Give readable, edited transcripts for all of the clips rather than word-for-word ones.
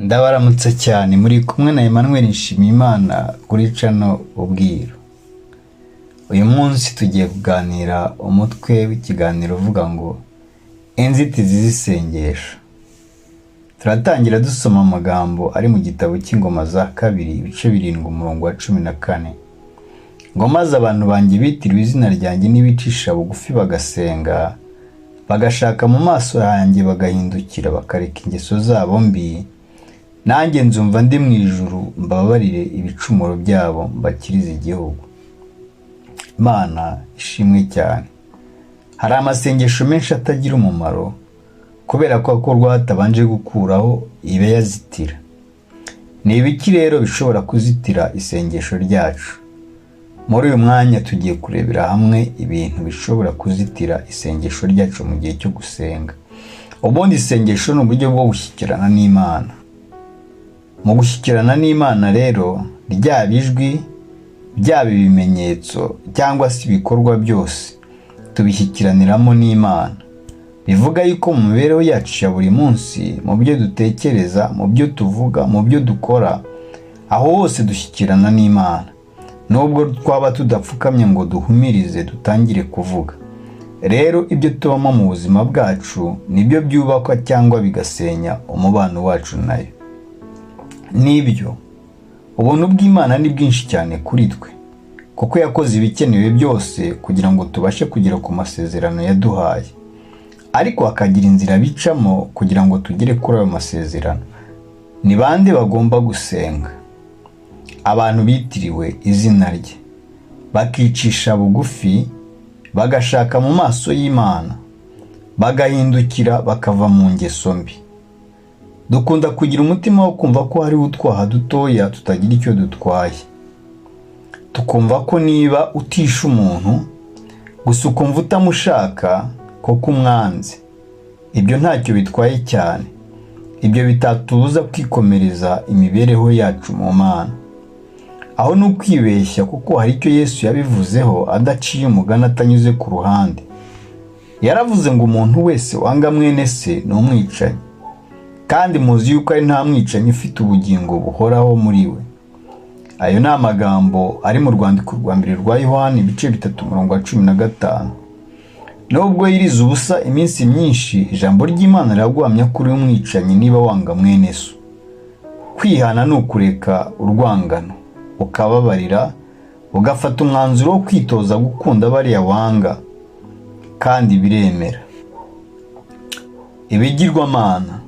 Ndabaramutsa cyane, muri kumwe na Emmanuel Nshimiyimana kuri channel Ubwiru. Uyu munsi tugiye kuganira umutwe w'ikiganiro uvuga ngo "Inzitizi z'isengesho". Turatangira dusoma amagambo ari mu gitabo cy'Ingoma za Kabiri, ibice 7, umurongo wa 14, ngo: "Maze abantu banjye bitiriwe izina ryanjye nibicisha bugufi, bagasenga, bagashaka mu maso yanjye, bagahindukira bakareka ingeso zabo mbi, nanjye nzumva ndi mu ijuru, mbabarire ibicumuro byabo, mbakirize igihugu." Imana ishimwe cyane. Hari amasengesho menshi atagira umumaro kubera ko akorwa hatabanje gukuraho ibiyazitira. Ni ibiki rero bishobora kuzitira isengesho ryacu? Muri uyu mwanya tugiye kurebera hamwe ibintu bishobora kuzitira isengesho ryacu mu gihe cyo gusenga. Ubundi isengesho ni uburyo bwo gushyikirana n'Imana. Mu gushyikirana n'Imana rero, ryaba ijwi, byaba ibimenyetso cyangwa se ibikorwa, byose tubishyikiraniramo n'Imana. Bivuga yuko mu mibereho yacu ya buri munsi, mu byo dutekereza, mu byo tuvuga, mu byo dukora, aho hose dushyikirana n'Imana, nubwo twaba tudapfukamye ngo duhumirize dutangire kuvuga. Rero ibyo tubamo mu buzima bwacu nibyo byubakwa cyangwa bigasenya umubano wacu nayo. Nibyo, ubuntu bw'Imana ni bwinshi cyane kuri twe, kuko yakoze ibikenewe byose kugira ngo tubashe kugera ku masezerano yaduhaye, ariko hakagira inzira bicamo kugira ngo tugere kuri ayo masezerano. Ni bande bagomba gusenga? Abantu bitiriwe izina rye, bakicisha bugufi, bagashaka mu maso y'Imana, bagahindukira bakava mu ngeso mbi. Dukunda kugira umutima wo kumva ko hariho utwaha dutoya tutagira icyo dutwaye, tukumva ko niba utisha umuntu gusa, ukumva utamushaka koko umwanzi, ibyo ntacyo bitwaye cyane, ibyo bitatubuza kwikomereza imibereho yacu mu Mana. Aho ni ukwibeshya, kuko hari icyo Yesu yabivuzeho adaciye umugani, atanyuze ku ruhande. Yaravuze ngo: "Umuntu wese wanga mwene se ni umwicanyi, kandi muzi yuko ari nta mwicanyi ufite ubugingo buhoraho muri we." Ayo ni amagambo ari mu rwandiko rwa mbere rwa Yohani, ibice 3, umurongo wa 15. Nubwo yiriza ubusa iminsi myinshi, ijambo ry'Imana riraguhamya ko uri umwicanyi niba wanga mwene so. Kwihana ni ukureka urwangano, ukababarira, ugafata umwanzuro wo kwitoza gukunda bariya wanga, kandi biremera. Ibigirwamana.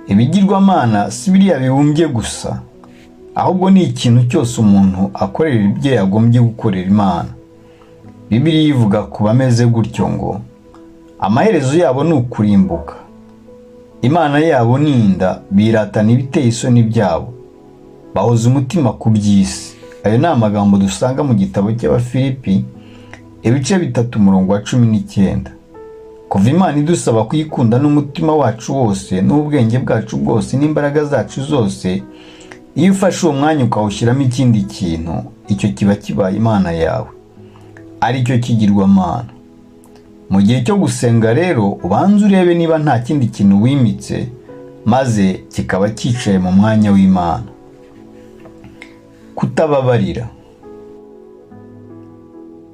Ibigirwamana si biriya bibumbye gusa, ahubwo ni ikintu cyose umuntu akorera ibyo yagombye gukorera Imana. Bibiliya ivuga ku bameze gutyo ngo: "Amaherezo yabo ni ukurimbuka, imana yabo ni inda, biratana ibiteye isoni byabo, bahoza umutima ku by'isi." Ayo ni amagambo dusanga mu gitabo cy'Abafilipi, ibice 3, umurongo wa 19. Kuva Imana idusaba kuyikunda n'umutima wacu wose, n'ubwenge bwacu bwose, n'imbaraga zacu zose, iyo ufashe uwo mwanya ukawushyiramo ikindi kintu, icyo kiba kibaye imana yawe, aricyo kigirwamana. Mu gihe cyo gusenga rero, ubanze urebe niba nta kindi kintu wimitse maze kikaba cyicaye mu mwanya w'Imana. Kutababarira.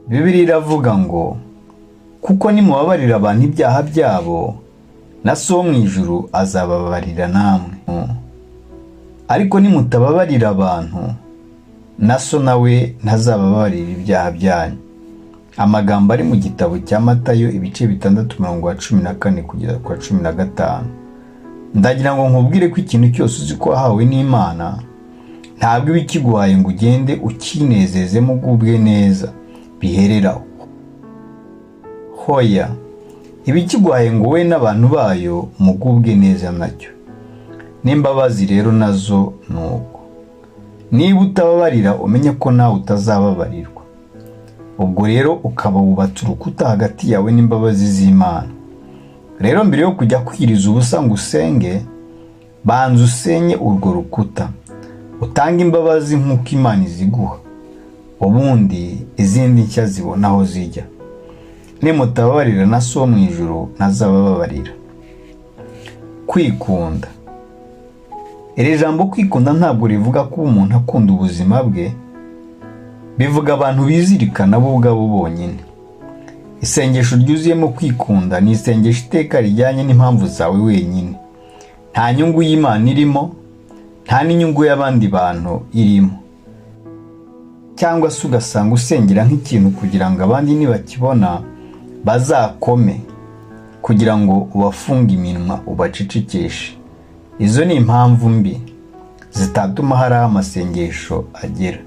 Bibiliya iravuga ngo: "Kuko nimubabarira abantu ibyaha byabo, na So wo mu ijuru azababarira namwe. Ariko nimutababarira abantu, na So nawe ntazababarira ibyaha byanyu." Amagambo ari mu gitabo cya Matayo, ibice 6, umurongo wa 14 kugeza ku wa 15. Ndagira ngo nkubwire ko ikintu cyose uzi ko wahawe n'Imana, ntabwo iba ikiguhaye ngo ugende ukinezezemo ugubwe neza bihereraho. Hoya, iba ikiguhaye ngo wowe n'abantu bayo mugubwe neza nacyo. N'imbabazi rero nazo ni uko. Niba utababarira, umenye ko nawe utazababarirwa. Ubwo rero ukaba wubatse urukuta hagati yawe n'imbabazi z'Imana. Rero mbere yo kujya kwiriza ubusa ngo usenge, banza usenye urwo rukuta, utange imbabazi nk'uko Imana iziguha, ubundi izindi nshya zibona aho zijya. "Nimutababarira, na So wo mu ijuru ntazabababarira." Kwikunda. Iri jambo kwikunda ntabwo rivuga kuba umuntu akunda ubuzima bwe, bivuga abantu bizirikana bo ubwabo bonyine. Isengesho ryuzuyemo kwikunda ni isengesho iteka rijyanye n'impamvu zawe wenyine. Nta nyungu y'Imana irimo, nta n'inyungu y'abandi bantu irimo. Cyangwa se ugasanga usengera nk'ikintu kugira ngo abandi nibakibona bazakome, kugira ngo ubafunge iminwa, ubacecekeshe. Izo ni impamvu mbi zitatuma hari aho amasengesho agera.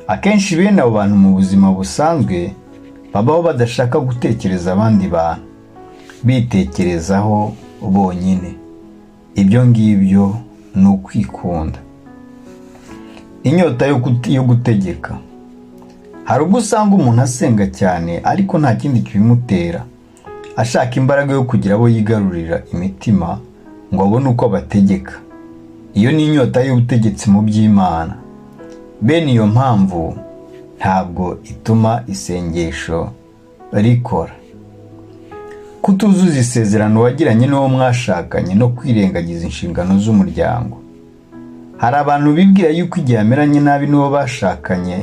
Akenshi bene abo bantu mu buzima busanzwe babaho badashaka gutekereza abandi bantu, bitekerezaho bonyine. Ibyo ngibyo ni ukwikunda. Inyota yo gutegeka. Hari ubwo usanga umuntu asenga cyane ariko nta kindi kibimutera, ashaka imbaraga yo kugira abo yigarurira imitima ngo abone uko abategeka. Iyo ni inyota y'ubutegetsi mu by'Imana. Bene iyo mpamvu ntabwo ituma isengesho rikora. Kutuzuza isezerano wagiranye n'uwo mwashakanye no kwirengagiza inshingano z'umuryango. Hari abantu bibwira yuko igihe ameranye nabi n'uwo bashakanye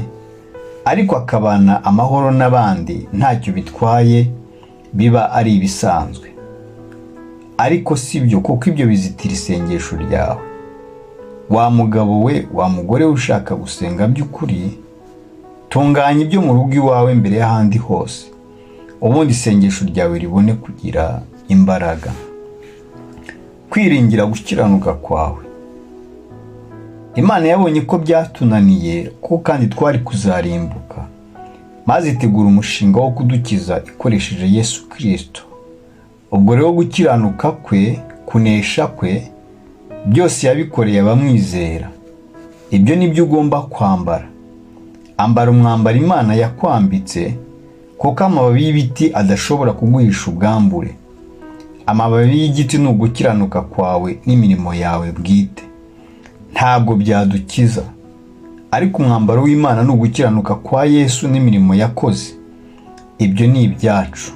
ariko akabana amahoro n'abandi ntacyo bitwaye, biba ari ibisanzwe. Ariko si byo, kuko ibyo bizitira isengesho ryawe. Wa mugabo we, wa mugore we ushaka gusenga by'ukuri, tunganya ibyo mu rugo iwawe mbere y'ahandi hose, ubundi isengesho ryawe ribone kugira imbaraga. Kwiringira gukiranuka kwawe. Imana yabonye ko byatunaniye, ko kandi twari kuzarimbuka, maze itegura umushinga wo kudukiza ikoresheje Yesu Kirisito. Ubwo rero gukiranuka kwe, kunesha kwe, byose yabikoreye abamwizera. Ibyo ni byo ugomba kwambara. Ambara umwambaro Imana yakwambitse, kuko amababi y'ibiti adashobora kuguhisha ubwambure. Amababi y'igiti ni ugukiranuka kwawe n'imirimo yawe bwite, ntabwo byadukiza. Ariko umwambaro w'Imana ni ugukiranuka kwa Yesu n'imirimo yakoze. Ibyo ni ibyacu.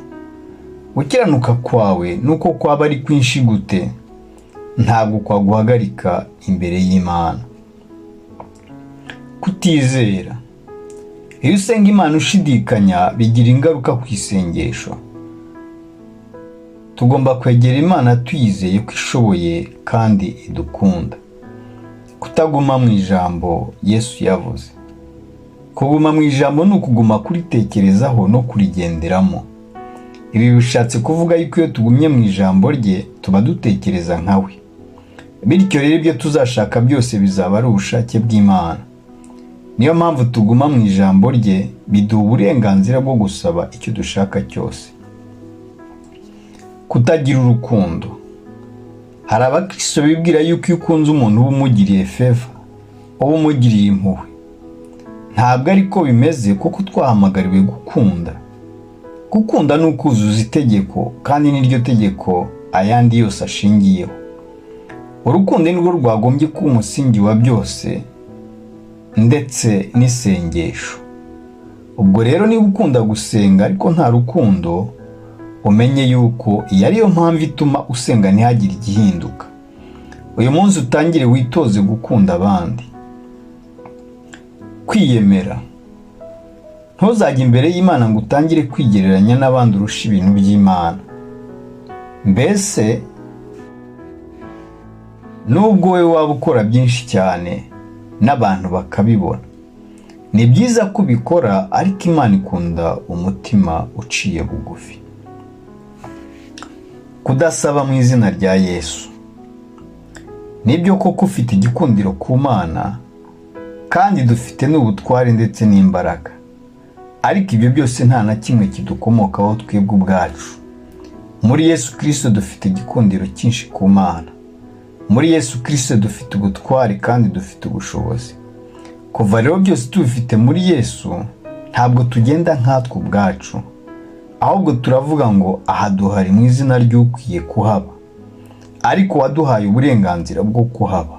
Gukiranuka kwawe nuko kwaba ari kwinshi gute, ntabwo kwaguhagarika imbere y'Imana. Kutizera. Iyo usenga Imana ushidikanya, bigira ingaruka ku isengesho. Tugomba kwegera Imana tuyizeye ko ishoboye kandi idukunda. Kutaguma mu ijambo Yesu yavuze. Kuguma mu ijambo ni ukuguma kuritekerezaho no kurigenderamo. Ibi bishatse kuvuga yuko iyo tugumye mu ijambo rye tuba dutekereza nka we. Bityo rero ibyo tuzashaka byose bizaba ari ubushake bw'Imana. Niyo mpamvu tuguma mu ijambo rye, biduha uburenganzira bwo gusaba icyo dushaka cyose. Kutagira urukundo. Hari abakristo bibwira yuko iyo ukunze umuntu uba umugiriye favor, uba umugiriye impuhwe. Ntabwo ariko bimeze, kuko twahamagariwe gukunda. Gukunda ni ukuzuza itegeko, kandi niryo tegeko ayandi yose ashingiyeho. Urukundo ni rwo rwagombye kuba umusingi wa byose, ndetse n'isengesho. Ubwo rero niba ukunda gusenga ariko nta rukundo, umenye yuko iyi ariyo mpamvu ituma usenga ntihagire igihinduka. Uyu munsi utangire witoze gukunda abandi. Kwiyemera. Ntuzajye imbere y'Imana ngo utangire kwigereranya n'abandi urusha ibintu by'Imana. Mbese nubwo wowe waba ukora byinshi cyane n'abantu bakabibona, ni byiza ko ubikora, ariko Imana ikunda umutima uciye bugufi. Kudasaba mu izina rya Yesu. Nibyo koko ufite igikundiro ku Mana, kandi dufite n'ubutware ndetse n'imbaraga, ariko ibyo byose nta na kimwe kidukomokaho twebwe ubwacu. Muri Yesu Kirisito dufite igikundiro cyinshi ku Mana. Muri Yesu Kirisito dufite ubutware kandi dufite ubushobozi. Kuva rero byose tubifite muri Yesu, ntabwo tugenda nkatwe ubwacu, ahubwo turavuga ngo aha duhari mu izina ry'ukwiye kuhaba, ariko waduhaye uburenganzira bwo kuhaba,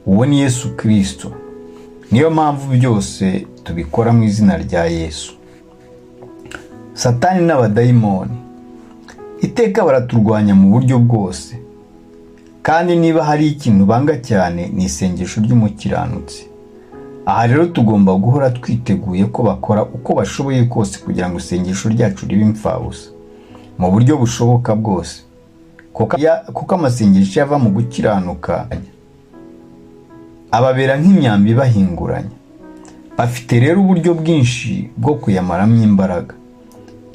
uwo ni Yesu Kirisito. Niyo mpamvu byose tubikora mu izina rya Yesu. Satani n'abadayimoni iteka baraturwanya mu buryo bwose. Kandi niba hari ikintu banga cyane, ni isengesho ry'umukiranutsi. Aha rero tugomba guhora twiteguye ko bakora uko bashoboye kose kugira ngo isengesho ryacu ribe imfabusa mu buryo bushoboka bwose, kuko amasengesho yava mu gukiranuka ababera nk'imyambi ibahinguranya. Bafite rero uburyo bwinshi bwo kuyamaramo imbaraga.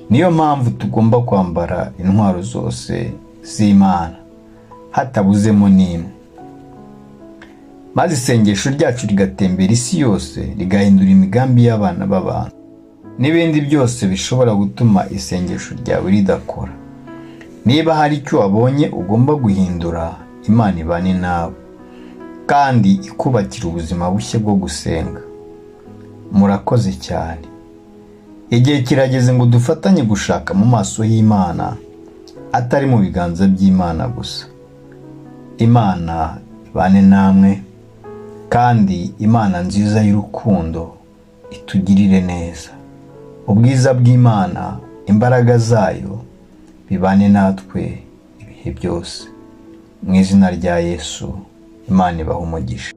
Niyo mpamvu tugomba kwambara intwaro zose z'Imana hatabuzemo n'imwe, maze isengesho ryacu rigatembera isi yose, rigahindura imigambi y'abana b'abantu n'ibindi byose bishobora gutuma isengesho ryawe ridakora. Niba hari icyo wabonye ugomba guhindura, Imana ibane nawe kandi ikubakira ubuzima bushya bwo gusenga. Murakoze cyane. Igihe kirageze ngo dufatanye gushaka mu maso y'Imana, atari mu biganza by'Imana gusa. Imana ibane namwe, kandi Imana nziza y'urukundo itugirire neza. Ubwiza bw'Imana, imbaraga zayo bibane natwe ibihe byose. Mu izina rya Yesu, Imana ibaha umugisha.